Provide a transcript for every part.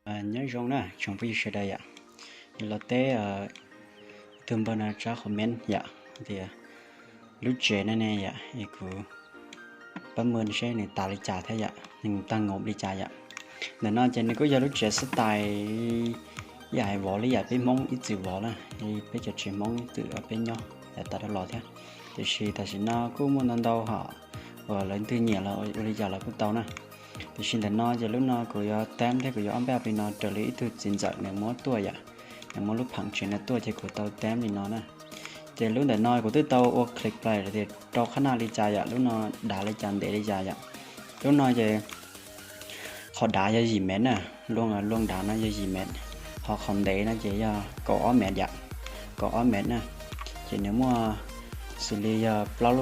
Nyob zoo na tsoom phooj ywg sawv daws yom, yog los teb ib tug npawg no tsob comment yom, tias lub tsev no ne yom, es kuv pab mw seb nws tas li cas thiab yom, nws tag num li cas yom. Ntawm no ces nws kuj yog lub tsev xab tais ib yam hais vov li yam peb Hmoob ib txwm vov na, peb cov tsev Hmoob ib txwm peb nyob tas dhau los thiab. Tiam sis tam sim no kuj muaj ntau ntau hom uas lawv twg nyiam los ua li cas los kuj tau na. Tiam sis ntawm no ces lub no kuv yuav tab thiab kuv yuav ob npaj li no raws li ib tug txiv ntxawm nws muab tuaj yom, nws muab lub pheem tsev no tuaj ces kuv tau tab li no na. Ces lub ntawm no kuv twb tau ua click play lawm tias rau qhab naj li cas yom, lub no dav li cas ntev li cas yom. Lub no ces qhov dav yog yim mev na, luaj dav no yog yim mev, ho qhov ntev no ces yog kaum ob mev yom, kaum ob mev na. Ces nws muaj xws li yog plaub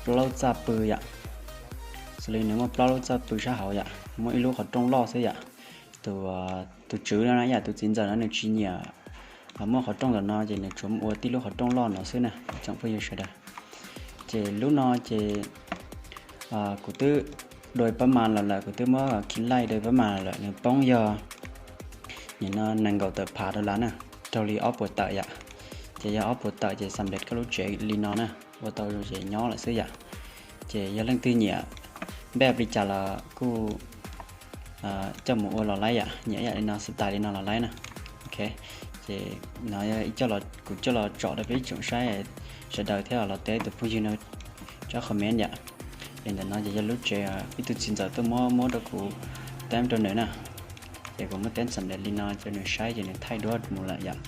lub txaj pw yom, xws li nws muaj plaub lub txaj pw sab hauv yom, muaj ib lub qhov rooj loj xwb yom. Tus tswv no na yom, tus txiv ntxawm no nws tsis nyiam muaj qhov rooj ntawm no ces nws tsuas ua tib lub qhov rooj loj no xwb na tsoom phooj ywg sawv daws. Ces lub no ces kuv twb dua pab mas los lawm, kuv twb muab khi laij dua pab mas los lawm, nws poob yog nim no nees nkaum tawm phav dollar na, raug li ob puas tawm yom. Ces yog ob puas tawm ces xam lej koj lub tsev li no na, ua tau zoo ces nyob lawm xwb yom. Ces yog leej twg nyiam npaj li cas los kuj coj mus ua los laib yom, nyiam yam li no xab tais li no los laib na. Ok, ces no kuv coj los tsom rau peb ib tsoom saib sawv daws thiab los teb tus phooj ywg no tsob comment yom. Ces ntawm no ces yog lub tsev ib tug txiv ntxawm tuaj muab muab rau kuv tab rau nws na. Ces kuv muab tab xam lej li no rau nws saib ces nws thaij duab mus lawm yom.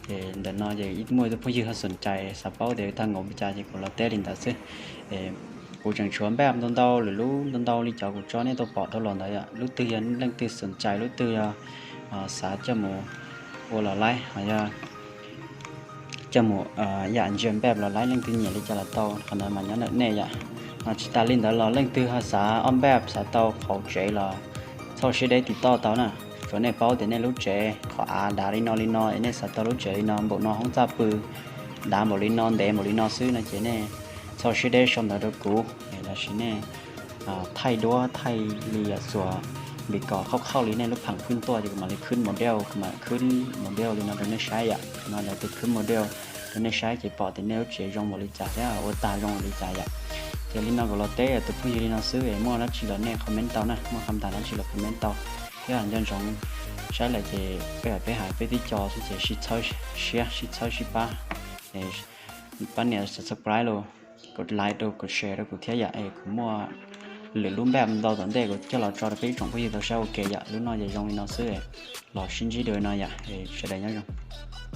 Ces ntawm no ces muaj ib tug phooj ywg ho xoom cai xav paub tias tag nkaus li cas ces kuv los teb li ntawd xwb. Kuv tseem tshuav npaj ntau ntau lwm lub ntau ntau li cov kuv tso nej tau pom dhau los ntawd yom. Lub twg yog leej twg xoom cai, lub twg yog xav coj mus ua los laib, ho yog coj mus yam ntsia npaj los laib, leej twg nyiam li cas los tau, qhov ntawd mas nyob ntawm nej yom. Ho tsis tas li ntawd los leej twg ho xav ob npaj xav tau qhauv tsev los txhob siab deb tiv toj tau na. Tsuav nej paub tias nej lub tsev qhov av dav li no li no es nej xav tau lub tsev li no npaum no, hoob txaj pw dav npaum li no, ntev npaum li no xwb no ces nej txhob siab deb sau ntawv rau kuv los sis nej thaij duab thaij li yam xuas npis kom khauj khauj li nej lub pheem pheej tuaj ces kuv mam li khwb model, kuv mam khwb model li no rau nej saib yom. No yog tus khwb model rau nej saib ces pom tias nej lub tsev zoo npaum li cas thiab ua tag zoo npaum li cas yom. Ces li no kuv los teb tus phooj ywg li no xwb es muaj dab tsi los nej comment tau na, muaj qhov tas dab tsi los comment tau. Thiab nco ntsoov saib lawm ces peb hais peb hais peb tib co xwb ces sib txhawb siab sib txhawb sib pab, pab nias subscribe los, kom like rau, kom share rau kuv thiab yom, es kuv muaj lwm lub npaj ntau tom ntej kuv coj los tso rau peb ib tsoom phooj ywg tau saib ua ke yom. Lub no ces zoo li no xwb, los sib ntsib dua no yom, sawv daws nyob zoo.